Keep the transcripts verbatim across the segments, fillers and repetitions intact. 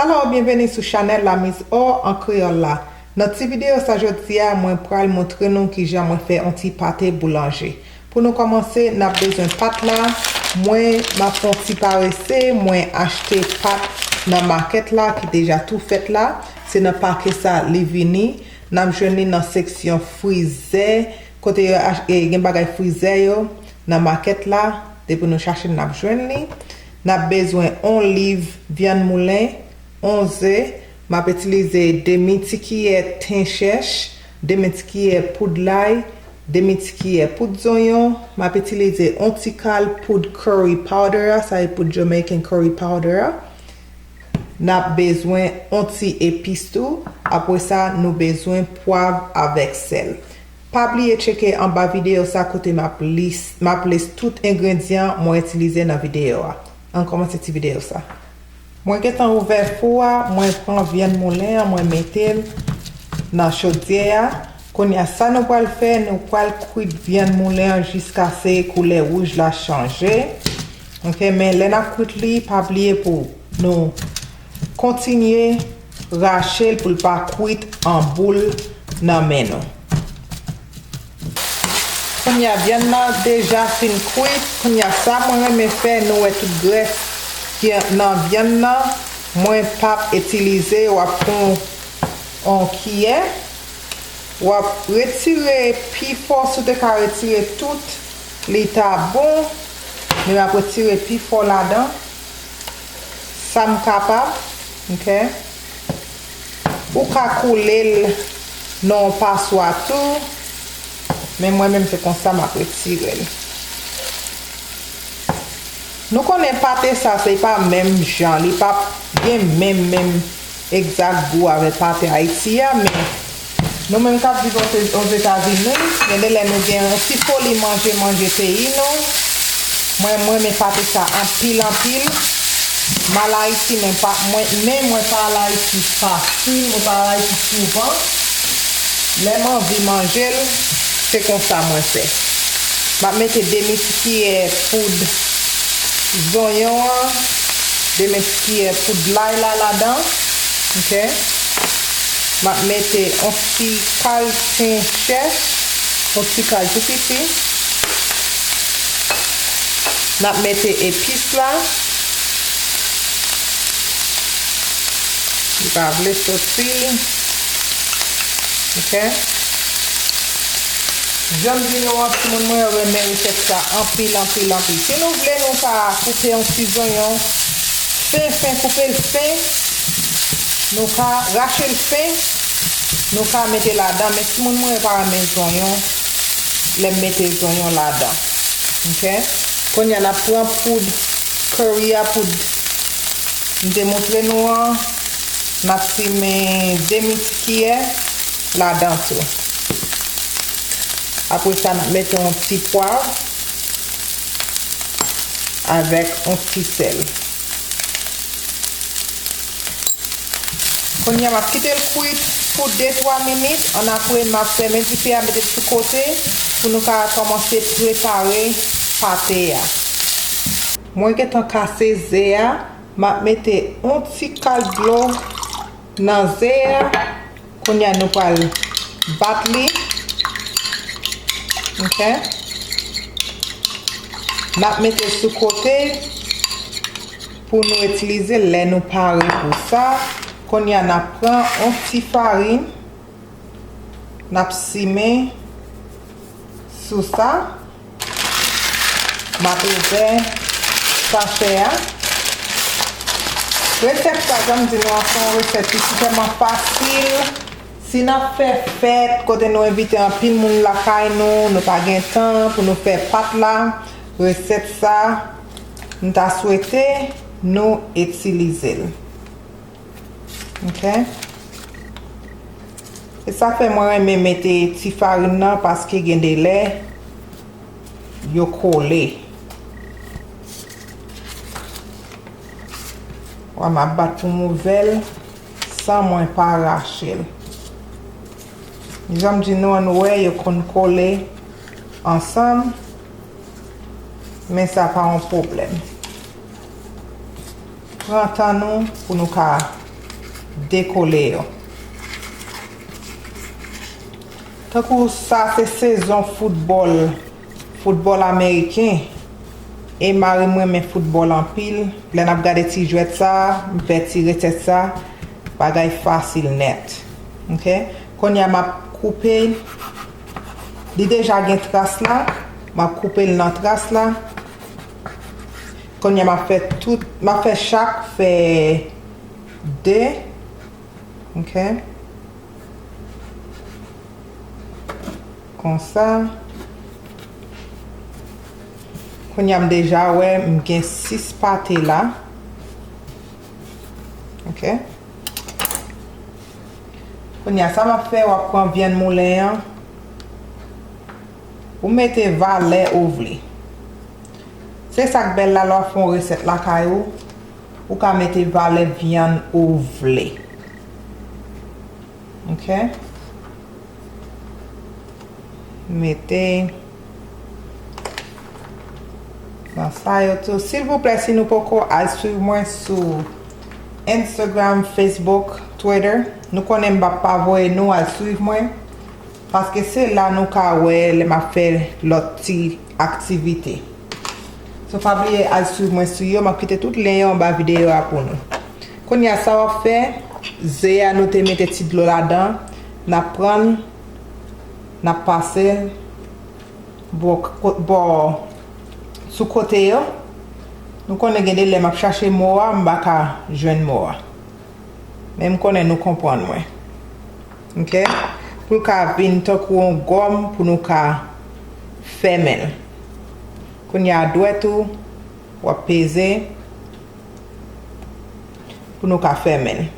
Alò, byenveni sou chanèl Lamiz Or an kreyòl la. Nan ti videyo sa jodi a, mwen pral montre nou kijan mwen fè yon ti pate boulanje. Pou nou kòmanse, n ap bezwen pat la. Mwen, m ap fè yon ti parese, mwen achte pat nan makèt la ki deja tou fèt la. Se nan pake sa li vini. N ap jwenn li nan seksyon frizè, kote yo ach- e, gen bagay frizè yo nan makèt la. Depi nou chache l, n ap jwenn li. N ap bezwen yon liv vyann moulen, yon ze, m ap itilize demi ti kiyè ten chèch, demi ti kiyè poud lay, demi ti kiyè poud zonyon, m ap itilize yon ti kal poud curry powder a, sa e poud Jamaican curry powder a. N ap bezwen yon ti epis tou. Apre sa, nou bezwen pwav avèk sèl. Pa bliye tcheke anba videyo sa kote m ap lis, m ap lis tout engredyan mwen itilize nan videyo a. Ann kòmanse ti videyo sa. Mwen gentan ouvè fou a, mwen pran vyann moulen an, mwen mete l nan chodyè a. Kounye a, sa nou pral fè, nou pral kwit vyann moulen an jiskaske koulè wouj la chanje. Oke, men lè n ap kwit li, pa bliye pou nou kontinye rache l pou l pa kwit an boul nan men nou. Kounye a, vyann nan deja fin kwit. Kounye a, sa mwen renmen fè, nou wè tout grès ki nan vyann nan, mwen p ap itilize. W ap pran yon kiyè, w ap retire pifò, si w te ka retire tout, li ta bon, men m ap retire pifò ladan, sa m kapab, oke? Ou ka koule l nan yon paswa tou, men mwen menm se konsa m ap retire l. Nou konnen pate sa, se pa menm jan, li p ap gen menm, menm egzak gou avèk pate Ayiti a, men nou menm k ap viv Oze-, Ozetazini, gen de lè nou gen yon ti foli manje, manje peyi nou. Mwen, mwen renmen pate sa anpil, anpil. M al Ayiti, men pa, mwen, men mwen pa al Ayiti fasil, mwen pa al Ayiti souvan. Lè m anvi manje l, se konsa mwen fè. M ap mete demi ti kiyè poud zonyon an, demi ti kiyè poud lay la ladan. Oke? M ap mete yon ti kal ten chèch, yon ti kal tou piti. N ap mete epis la. Li pa vle soti. Oke? Jan m di nou an, timoun mwen yo renmen resèt sa anpil, anpil, anpil. Si nou vle, nou ka koupe yon ti zonyon fen, fen, koupe l fen. Nou ka rache l fen. Nou ka mete ladan, men timoun mwen yo pa renmen zonyon lè m mete zonyon ladan. Oke? Kounye a, n ap pran poud kari a, poud m te montre nou an. N ap simen demi ti kiyè ladan tou. Apre sa, n ap mete yon ti pwav avèk yon ti sèl. Kounye a, m ap kite l kwit pou de twa minit. Annapre, m ap fèmen dife a, mete l sou kote pou nou ka kòmanse prepare pate a. Mwen gentan kase ze a, m ap mete yon ti kal dlo nan ze a. Kounye a, nou pral bat li. Oke. N ap mete sou kote pou nou itilize lè nou pare pou sa. Kounye a, n ap pran yon ti farin. N ap simen sou sa. M ap ouvè sachè a. Resèt sa, jan m di nou an, se yon resèt ki sipèman fasil. Si n ap fè fèt, kote nou envite anpil moun lakay nou, nou pa gen tan pou nou fè pat la, resèt sa, m ta swete nou itilize l. Oke? E sa fè mwen renmen mete ti farin nan, paske gen de lè yo kole. Wè, m ap bat pou m ouvè l san mwen pa rache l. Jan m di nou an, nou wè, yo konn kole ansanm, men sa pa yon pwoblèm. Pran tan nou pou nou ka dekole yo. Tankou sa se sezon foutbòl, foutbòl ameriken, e mari m renmen foutbòl anpil. Lè n ap gade ti jwèt sa, m fè ti resèt sa, bagay fasil nèt. Ok? Kounye a m ap koupe l. Li deja gen tras la, m ap koupe l nan tras la. Kounye a m ap fè tout, m ap fè chak fè de. Ok. Konsa. Kounye a m deja wè m gen sis pate la. Ok. Kounye a sa m ap fè, w ap pran vyann moulen an. Ou mete valè ou vle. Se sa k bèl la, lè w ap fè yon resèt lakay ou, ou ka mete valè vyann ou vle. Ok? Mete nan sa yo tou. Silvouplè, si nou poko al swiv mwen sou Instagram, Facebook, Twitter, nou konnen m p ap pa voye nou al swiv mwen. Paske se la nou ka wè lè m ap fè lòt ti aktivite. So, pa bliye al swiv mwen sou yo, m ap kite tout lyen yo anba videyo a pou nou. Kounye a, sa w ap fè, ze a nou te mete ti dlo ladan, n ap pran l, n ap pase l bò, bò sou kote yo. Nou konnen gen de lè m ap chache mo a, m pa ka jwenn mo a. Men m konnen nou konprann mwen. Ok? Pou l ka vin tankou yon gòm pou nou ka fèmen l. Kounye a dwèt ou, w ap peze pou nou ka fèmen l.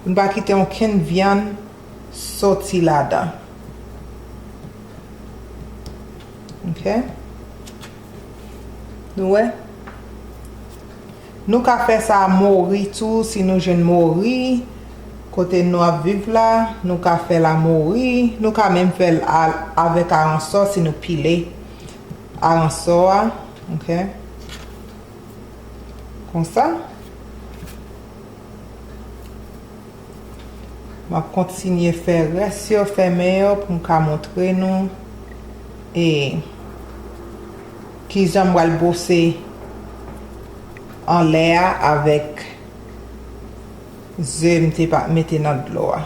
Pou n pa kite okenn vyann soti ladan. Ok? Nou wè? Nou ka fè sa mori tou, si nou jwenn mori, kote nou ap viv la, nou ka fè l a mori, nou ka menm fè l a, avèk aransò, si nou pile aransò a, ok? Konsa. M ap kontinye fè rès yo, fèmen yo pou m ka montre nou e kijan m pral bwose anlè a avèk ze m te pa, mete nan dlo a.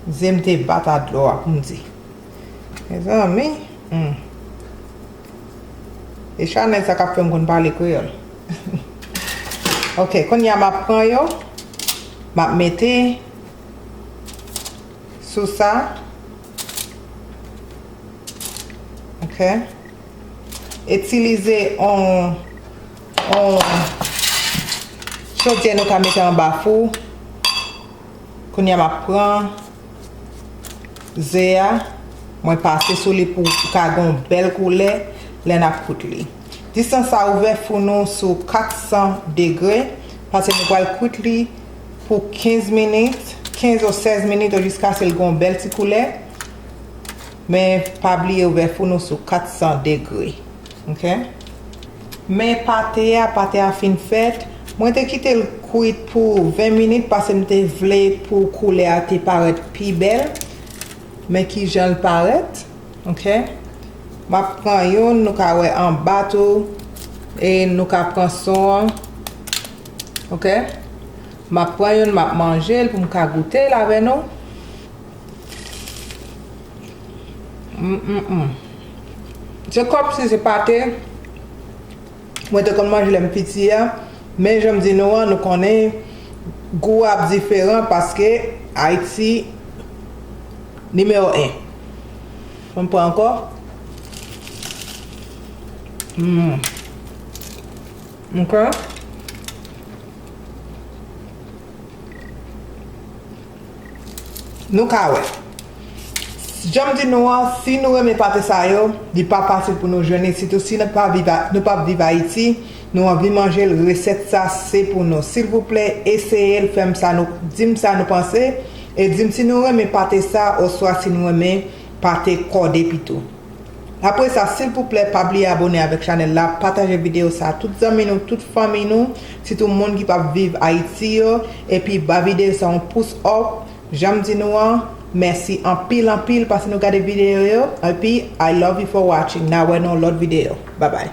Ze m te bat a dlo a pou m di. Mezanmi, hmm. E chanèl sa k ap fè m konn pale kreyòl. Ok, kounye a m ap pran yo, m ap mete sou sa. Ok. Itilize on, on chodyè nou ka mete anba fou. Kounye a m ap pran ze a, mwen pase sou li pou l ka gen yon bèl koulè lè n ap kwit li. Distans sa ouvè fou nou sou kat san degre, paske nou pral kwit li pou kenz minit, kenz ou sèz minit ou jiskaske l gen yon bèl ti koulè. Men pa bliye ouvè fou nou sou kat san degre. Ok? Men pate a, pate a fin fèt. Mwen te kite l kwit pou ven minit paske m te vle pou koulè a te parèt pi bèl. Men kijan l parèt. Ok? M ap pran youn, nou ka wè anba tou. E nou ka pran son an. Ok? M ap pran youn, m ap manje l pou m ka goute l avè nou. Mm, mm, mm. Se kòmsi se pate mwen te konn manje lè m piti a, men jan m di nou an, nou konnen gou a ap diferan paske Ayiti nimewo en. Mwen pran ankò. Mm. Ok. Nou ka wè. Jan m di nou an, si nou renmen pate sa yo, li pa fasil pou nou jwenn li, sitou si nou pa viv a, nou pa viv Ayiti, nou anvi manje l, resèt sa se pou nou. Silvouplè, eseye l, fè m sa nou, di m sa nou panse, e di m si nou renmen pate sa, oswa si nou renmen pate kòde pito. Apre sa, silvouplè, pa bliye abone avèk chanèl la, pataje videyo sa a tout zanmi nou, tout fanmi nou, sitou moun ki p ap viv Ayiti yo, epi ba videyo sa yon pous up. Jan m di nou an, mèsi anpil, anpil, paske nou gade videyo yo, epi I love you for watching. N a wè nan yon lòt videyo. Babay.